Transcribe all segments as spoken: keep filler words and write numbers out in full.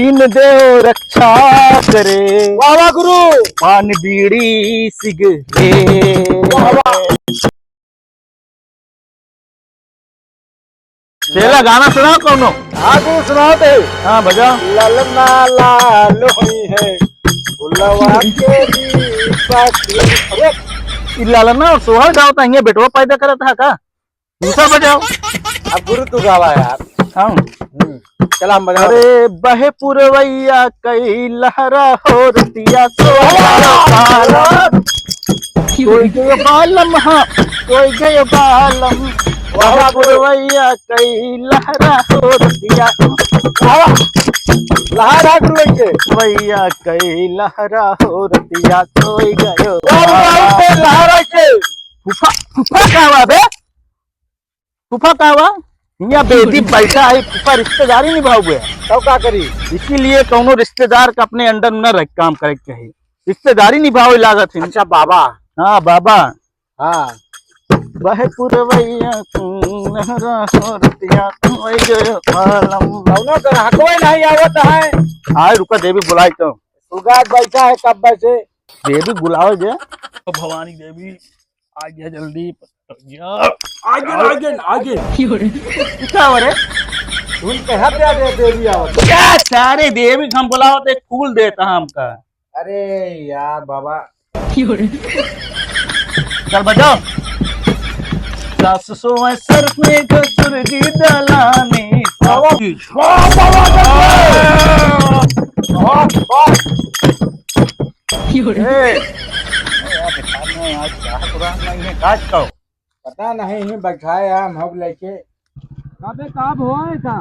दीन देव रक्षा करे। वाह, वाह, गुरु। पान बीड़ी सिगरेट। वाह, वाह। चेला, गाना सुनाओ कौनो। हाँ, गुरु, सुनाओ तो। हाँ, बजाओ। ललना लाल होई है, गुलवा के दीपक। अरे, ई ललना और सोहर गावत है, ये बेटवा पैदा करत है का? दूसरा बजाओ। अब गुरु तू गावा यार। हाँ। हम्म, चला हम बजाओ। अरे बहे पुरवैया कई लहरा हो रतिया सोहर गावत। कोई गयो बालम, हाँ, कोई गयो बालम। वाह, वाह, पुरवैया कई लहरा हो रतिया। वाह, वाह। लहरा गुरु के। वैया कई लहरा हो रतिया कोई गयो। वाह, वाह, वाह, लहरा के। फूफा, फूफा का हुआ बे? फूफा का हुआ? हियाँ बेदी बैठा है, फूफा रिश्तेदारी निभाओगे। तब का करी? इसीलिए कौनो रिश्तेदार का अपने under में न रख काम करे के चाहिए। रिश्तेदारी निभावे लागत है। अच्छा बाबा। हाँ बाबा। हाँ। बहे पुरवैया लहरा हो रतिया कोई गयो बालम। कौनो ग्राहको नहीं आवत है। आए रुका, देवी बुलाई तो। सुगात बैठा है कब से। देवी बुलाओ जे। ओ भवानी देवी, आ गया जल्दी। आ गया, आ गया, आ गया। का हो रे? उनके हाथ दे दे, देवी आवत। क्या सारे देवी हम बुलाओ तो एक फूल देता हमका। अरे यार बाबा। चल बजाओ। सास सोए सर में ससुर जी दलानी। बाबा। वाह, बाबा, वाह, वाह। ए, यार, बेकार में आज क्या हो रहा है, ये काट का हो? पता नहीं, यहीं बैठा है हम, हम लेके। अबे, का होए था?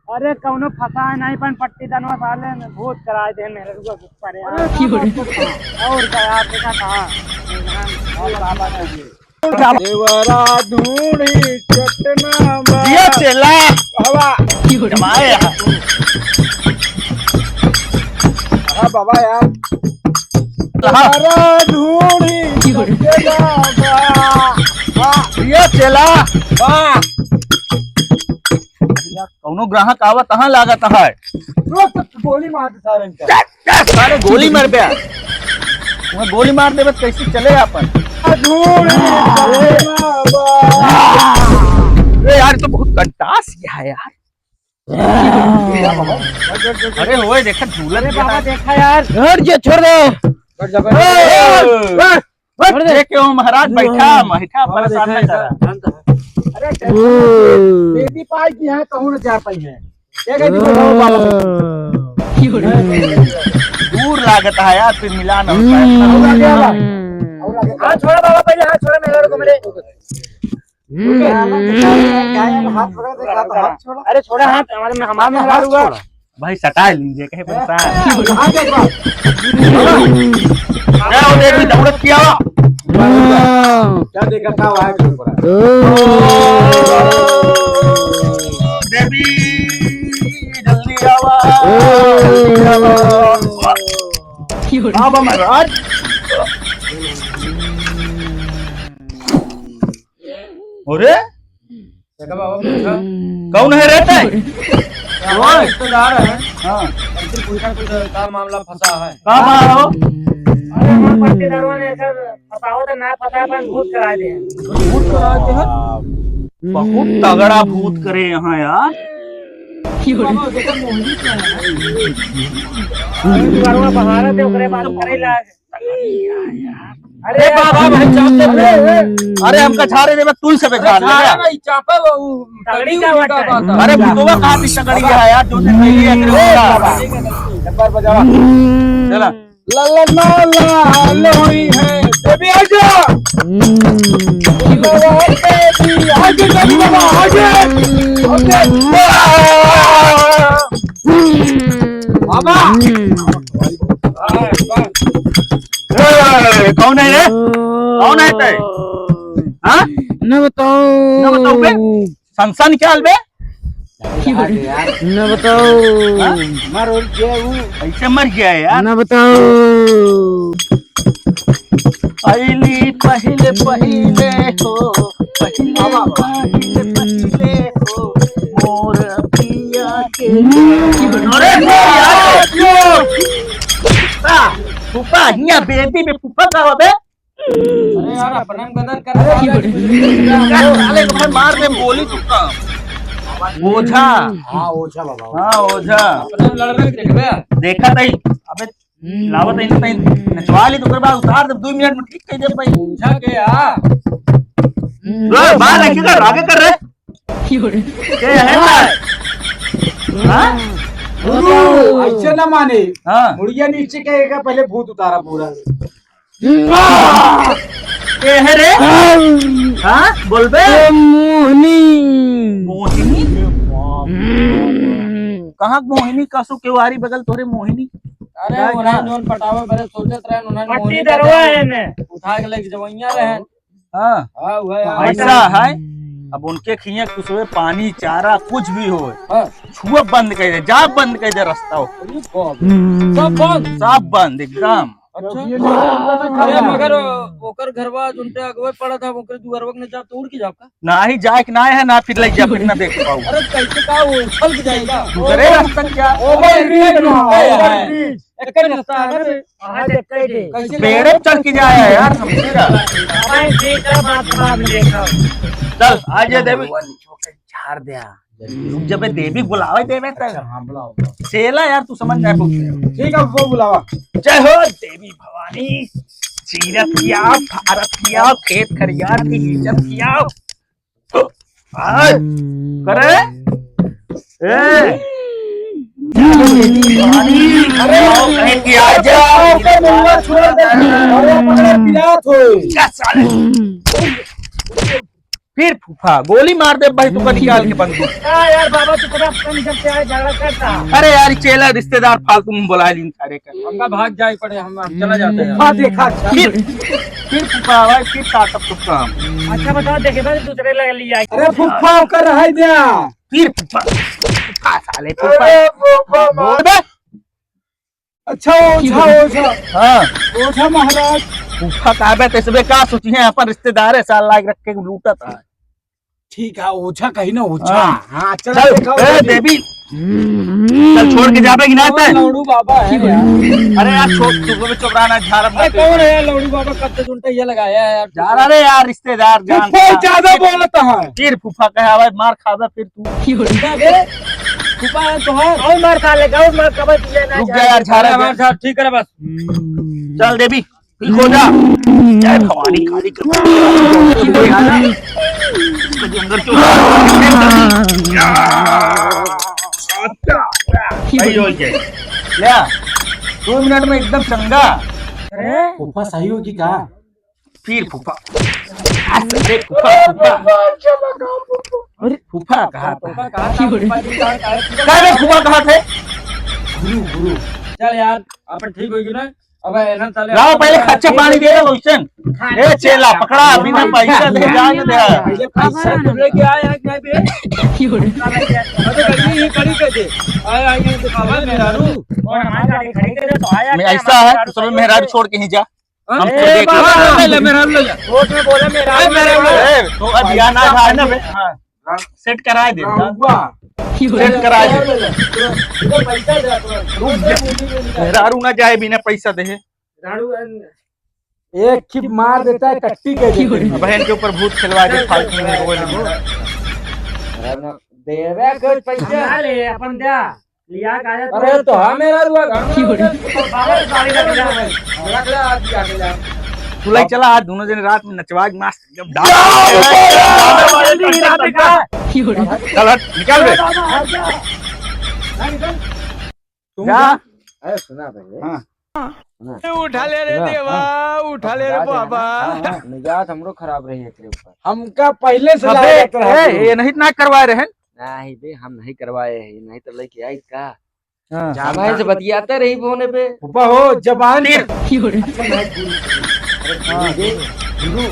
अरे, कौनो फंसा है नहीं, पन पट्टी दनवा साले ने भूत कराए दे मेरे रुआ के ऊपर यार। अरे, का बात करता है? और क्या यार, देखा था? अरे, बाबा जी। देवरा ढूंढी चटना बा। दिया चेला। बाबा। जमाए यहाँ। हाँ, बाबा यार। हाँ। देवरा ढूंढी चटना बा। वाह। दिया चेला। वाह। कौनो ग्राहक आवत तहाँ लागत है। रोक, गोली मार दे सारे इनका। चल, चल, सारे गोली मार बे। वहाँ गोली मार देबे तो कैसे चले अपन? अरे यार, तो बहुत कंटास गया है यार। अरे ओए, देखा झूला अरे बाबा, देखा यार। हट जे, छोड़ दे। हट जा, ए, ए, ए। बस छोड़ दे। देख के हो महाराज, बैठा, हाँ। बैठा, हाँ, परेशान बैठा, ना करा। बैठा। अरे, ओ। बेटी पाई की है, कहूँ ना जा पाई है। क्या कहती बताओ बाबा? दूर लागत है यार, फिर मिला ना होता है। हम्म। और आगे, और आगे। हाथ छोड़ा बाबा, पहले हाथ छोड़ा, मेरे को मेरे। हम्म। क्या है, हाथ पकड़ के हाथ, हाथ छोड़ा। अरे छोड़ा हाथ, हमारे में, हमारे में हाथ हुआ। छोड़ा। भाई सटाए लीजिए, कहे परेशान। हाँ, देख बाबा। क्या हो देख भी दौड़त किया हो? क्या देखा, का हुआ है के ऊपर? देवी जल्दी आवा। बाबा महाराज। अरे देखा बाबा, पूछा। कौन है रहता है? हमारा रिश्तेदार है। हाँ। लेकिन पूछा कुछ का मामला फंसा है। का मामला हो? अरे, हमारे पट्टीदारवा ने ऐसा फंसावत है, ना फंसा, अपन भूत करा दे। भूत करा दे हैं? बहुत तगड़ा भूत करे यहाँ यार। बाबा, देखो, मोहिनी क्या है? अरे, दुआरवा बहारत है, ओकरे बाद करे लाग। अरे बाबा, भाई चाप दे। अरे हमका झाड़े देबे, तू ही सबे झाड़ ले। अरे भाई, चापा वो तगड़ी का बात है। अरे भूतवा कहाँ की तगड़ी है यार, जो दिन मिली है तेरे को। एक बार बजावा। चला। ला ला ला ला लोई है, देवी आजा। ला ला देवी, आगे देवी बाबा, आगे। आगे। बाबा। ए, कौन है रे? कौन है तै? हाँ? न बताओ। न बताओ बे? संसा निकाल बे। न बताओ। हाँ? मर और गया वो। ऐसे मर गया है यार। न बताओ। पहली, पहले, पहले हो, पहले, पहले, पहले हो, मोर पिया अरे यार, फूफा, फूफा, हियाँ बेटी में फूफा का बे? अरे यार, अपने में गदर कर रहा है। साले को मैं मार दे, गोली तुक्का। ओझा। हाँ, ओझा बाबा। हाँ, ओझा। अपने में लड़ रहे, देखबे। देखा नहीं। अबे, लावत है, इनका नचवा ली तो ओकर बाद उतार दे, दो मिनट में ठीक कर दे भाई। ओझा के आ। लो, बाहर रखिए कर, आगे कर रहे। के है ना? हाँ? गुरु, ऐसे ना माने। हाँ। मुड़िया नीचे के, का पहले भूत उतारा पूरा। के है रे? हाँ, बोलबे? ए, मोहिनी। मोहिनी? कहाँ मोहिनी? कसो केवारी बगल तोरे मोहिनी? अरे, का, उन्हें का? जोन पटावे बरे सोचत रहे, उन्हें पट्टी मोहिनी दरवा का है ने। उठा के लेके जवैया रहे। हाँ। हाँ, वह है। ऐसा है, अब उनके खिया कुछ होए, पानी, चारा, कुछ भी होए, हाँ। छुआ बंद कर दे, जा बंद कर दे रास्ता हो। अरे बाप रे। सब बंद? सब बंद एकदम। अच्छा। अरे मगर ओकर घरवा जोनते अगवे पड़ा था, ओकर दुआरवा के न जा, तो उड़ के जाओ का? ना ही जाए के ना है, ना फिर लग जा, फिर ना देख पाऊ। अरे कैसे का वो उछल के जाएगा? दूसरे रास्ता क्या? ओवर ब्रिज ना, ओवर ब्रिज। एक ही रास्ता है ना बे? हाँ, देख के दे। कैसे पेड़े पे चढ़ के जाए है यार, समझे ना? भाई, ठीक है, बात बाद में देखा। चल, आ जा देवी। झाड़ दे। रुक जा बे, देवी बुलावे देवे त। अच्छा, हाँ, बुलाओ, बुलाओ। सेला यार, तू समझ जाए कुछ। ठीक है, वो बुलावा। जय हो देवी भवानी, जीरत किया, भारत किया, खेत खरियार की इज्जत किया। आय, करे? ए, देवी भवानी, अरे, आओ, कहे कि आ जाओ। अरे, पकड़ा पिरात हो। क्या साले? फिर फूफा, गोली मार दे भाई, तू का निकाल के बंदूक। का यार बाबा, तू पता कम जब से आए झगड़ा करता। अरे यार, चेला रिश्तेदार फालतू में बुला लीन सारे का। हमका भाग जाए पड़े, हम, हम चला जाते हैं। फूफा देखा। फिर, फिर फूफा आवा, फिर काटब तो काम। अच्छा बताओ, देखे तो दूसरे लग लिया। अरे फूफा ओकर रहे द्या। फिर फूफा, फूफा साले, फूफा। अरे फूफा बोल बे। अच्छा, ओझा, ओझा। हाँ। ओझा महाराज। फूफा का बे, तैसबे का सोची है, अपन रिश्तेदार है, साल लाग रख के लूटत है। ठीक है, ओझा कही ना, ओझा। हाँ। हाँ, चल, चल, देखा, ए, ओझा जी। देवी। चल, छोड़ के जाबे कि ना कौन तै? लौड़ू बाबा है यार? अरे यार, छोड़, तू भी चुप रहा ना, झाड़ अरे, कौन है यार लौड़ू बाबा? कब से उनका ये लगाया है यार? जा रहा रे यार, रिश्तेदार, जान फूफा ज्यादा बोलता है। फिर फूफा कहे, आवे, मार खावे फिर तू। क्या बे? फूफा है तोहार? और मार खा लेगा, और मार कब तुझे ना रुक जा यार, झाड़ अरे, दे। हमारे साथ ठीक करे बस। चल देवी, ठीक हो जा। जय भवानी काली के। कभी अंदर क्यों? सही हो गया। ले, दो मिनट में एकदम चंगा। अरे? फूफा सही होगी का? फिर फूफा। अरे फूफा, फूफा। अरे फूफा कहा था? फूफा कहा था? फूफा जी कहा था? का रे फूफा कहा थे? गुरु, गुरु। चल यार, अपन ठीक होगी ना? अब है ना, चल लाओ यार। पहले खर्चा पानी दे दो, वैसन। ए चेला, पकड़ा, बिना पैसा दे जाने दे। पहले पैसा तो लेके आया है क्या बे? अरे गली ही खड़ी कर दे। आया, आया, तो बाबा मेहरारू। और हमारी गाड़ी खड़ी कर दे तो आया मैं क्या? ऐसा है, हमारी तो सब गाड़ी मेहरारू है। छोड़ के ही जा। हाँ? हम ए, तो देख बाबा, लो। ले, ले, मेहरारू ले जा। कोर्ट में बोला, मेहरारू ए, मेहरारू ले जा। ले। ए, तो अब यहाँ ना जाए ना बे। हाँ। सेट कराए दे। रहुआ। सेट कराए दे। इधर पैसा दे, रुक जा। मेहरारू ना जाए बिना पैसा दे। मेहरारू अन- एक चिप मार देता है, टट्टी के देते हैं। बहन के ऊपर भूत खिलवा दे, फालतू में रोए लगे। देवे कुछ पैसा। ना ले, अपन द्या। लिया का है अरे तो हाँ, मेहरारू घर में क्यों रे? तो बाबा की गाड़ी रख ले। रख ले, आज जाके जा। तू ले चला, आज दोनों जने रात में नचवा के मस्त एकदम डांस। जल्दी ही रात में का। क्यों रे? चल हट, निकल बे। तुम जा। जा। अरे सुना पहले। हाँ। सुना। उठा ले रे सुना, देवा, हाँ। उठा ले रे बाबा। हाँ, हाँ, मिजाज हमरो खराब रही एकरे ऊपर। हमका पहले से अबे, लागत रहा ए, गुरु। ये नहीं ना करवा रहे हैं। नहीं बे, हम नहीं करवाए हैं, नहीं तो लेके आई का? हाँ। समय से बतियाते रही फोने पे। फूफा हो, जबान फिर। अच्छा, नहीं, गुरु। अरे, गुरु बे, गुरु।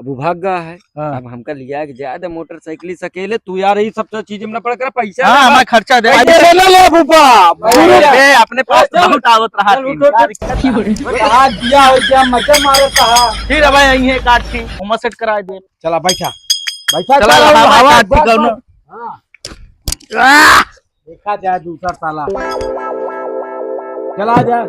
अब वो भाग गया है। हाँ। अब हमका लिया के जाए दे मोटरसाइकिल से अकेले। तू यार, ये सब चीज में ना पड़ कर पैसा हाँ, दे। हमारा खर्चा दे। पैसा ले ले, ले फूफा। अरे, बे, अपने पास चल, बहुत आवत रहा चल, थी। उठ, उठ, उठ। कहाँ दिया हो गया, मजा मारत रहा। फिर अब यहीं एक आठ थी, उमा सेट कराए दे। चला, बैठा। बैठा, चला, चला, हवा, हवा हवा, आती बस, कौनो। बस। हाँ। आह! देखा जाए दूसर साला। चला जाए।